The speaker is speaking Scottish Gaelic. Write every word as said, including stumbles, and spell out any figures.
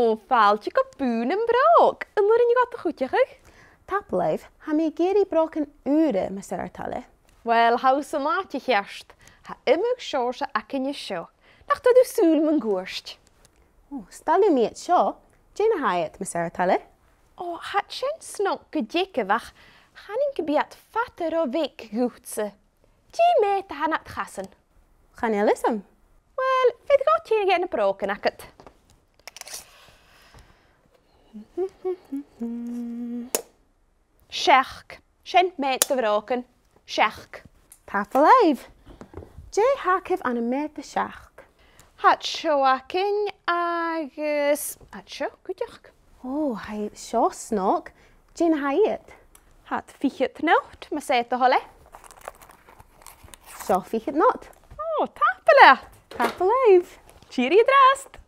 Ò, fàilte gu Bùth nam Bròg. An urrainn dhomh do chuideachadh? Tapadh leibh, tha mi ag iarraidh brògan ùra, mas e ur toil e. Uill, tha thusa an àite cheart. Tha iomadh seòrsa againn an seo. Nach toir thu sùil mun cuairt? Ò, 's toil leam iad seo. Dè na tha iad, mas e ur toil e? Ò, tha iad sin snog gu dearbh, ach chanainn gum bi iad fada ro bheag dhutsa. Dè am meud a th' ann an casan? Chan eil fhios agam. Uill, faodaidh tu tighinn gu na brògan agad. Seachd. Sin meud de bhrògan. Seachd. Tapadh leibh. Dè th' agaibh ann am meud a seachd? Tha iad seo againn agus tha iad seo cuideachd. Ò, tha iad seo snog. Dè na tha iad? Tha iad fichead not, mas e do thoil e. Seo fichead not. Ò, tapadh leibh. Tapadh leibh. Tìoraidh an-dràsta.